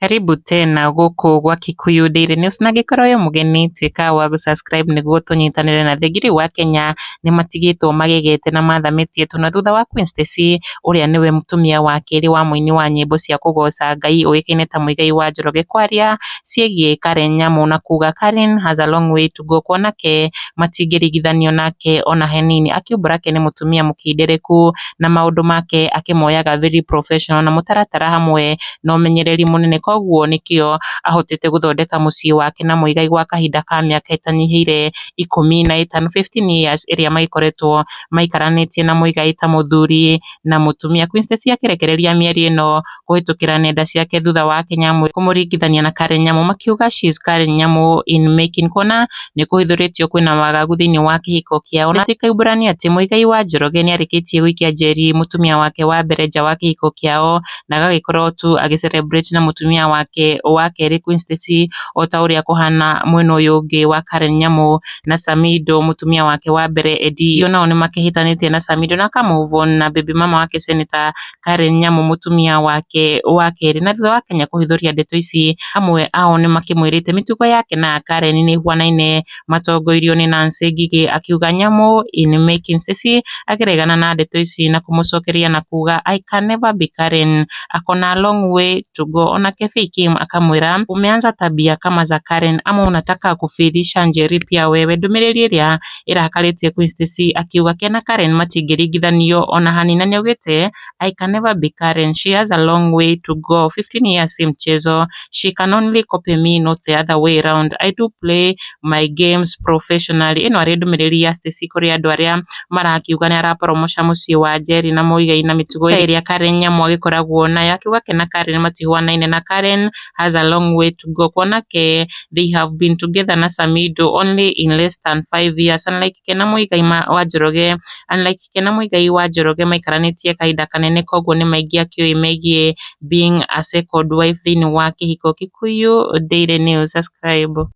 Karibu tena gũkũ gwa Kikuyu Daily News, na angĩkorwo wĩ mũgeni, tuĩka wa gũ-subscribe nĩguo tũnyitanĩre. Na thengiri wa Kenya nĩ matigĩtwo magegete na mathamĩtie tũnua thutha wa Queen Stacy, ũrĩa nĩwe mũtumia wa kerĩ wa mũini wa nyĩmbo cia kũgoca Ngai ũĩkaine ta Muigai wa Njoroge, kwaria ciĩgiĩ Karen Nyamu na kuga Karen has a long way to go, kuona ke matingĩringithanio nake ona hanini, akiumbũra ke nĩ mũtumia mũkindĩrĩku na maũndũ make akĩmoyaga very professional na mũtaratara hamwe na ũmenyereri mũnene, koguo nĩkĩo ahotete gũthondeka mũciĩ wake na Muigai gwa kahinda ka mĩaka ĩtanyihĩire 15, 15 years, ĩrĩa magĩkoretwo maikaranĩtie na Muigai ta mũthuri na mũtumia. Queen Stacy akĩrekereria mĩario ĩno kũhĩtũkĩra nenda ciake thutha wa Kenya amwe kũmũringithania na Karen Nyamu, makiuga she is Karen Nyamu in making, kuona nĩ kũhithũrĩtio kwĩna wagagu thĩinĩ wa kĩhiko kĩao. Na tikaũmbũrania atĩ Muigai wa Njoroge nĩarĩkĩtie gũikia njeri mũtumia wake wa mbere nja wa kĩhiko kĩao, na agagĩkorwo tu agĩ celebrate na mũtumia wake wa kerĩ Queen Stacy, o ta ũrĩa kũhana mwena ũyũ ũngĩ wa Karen Nyamu na Samido, mũtumia wake wa mbere Eddie. Nao nĩmakĩhĩtanĩtie na Samido na aka move on na baby mama wake Senator Karen Nyamu, mũtumia wake wa kerĩ. Na thutha wa Kenya kũhithũria ndeto ici, amwe ao nĩmakĩmwĩrĩte mĩtugo yake na Karen nĩ ĩhuanaine, matongoirio nĩ Nancy Ngigĩ akiuga Nyamu in making. Stacy akĩregana na ndeto ici na kũmũcokeria na kuga, "I can never be Karen, akona long way to go." Onake Faye Kim akamwĩra, "Umeanza tabia kama za Karen ama unataka kufilisha Njeri pia wewe?" Ndũmĩrĩri ĩrĩa ĩrakarĩtie Queen Stacy, akiuga ke na Karen matingĩringithanio ona hanini, na nĩaugĩte, "I can never be Karen, she has a long way to go, 15 years si mchezo, she can only copy me, not the other way round, I do play my games professionally." Ĩno arĩ ndũmĩrĩri ya Stacy kũrĩ andũ arĩa marakiuga nĩ araporomosha mũciĩ wa Njeri na Muigai na mĩtugo ĩrĩa Karen Nyamu agĩkoragwo nayo, akiuga ke na Karen matihuanaine na Karen has a long way to go, kuona ke they have been together na Samido only in less than 5 years, unlike ke na Muigai wa Njoroge, unlike ke na Muigai wa Njoroge maikaranĩtie kahinda kanene, koguo nĩ maingĩ akĩũĩ megiĩ being a second wife thĩinĩ wa kĩhiko. Kikuyu Daily News, subscribe.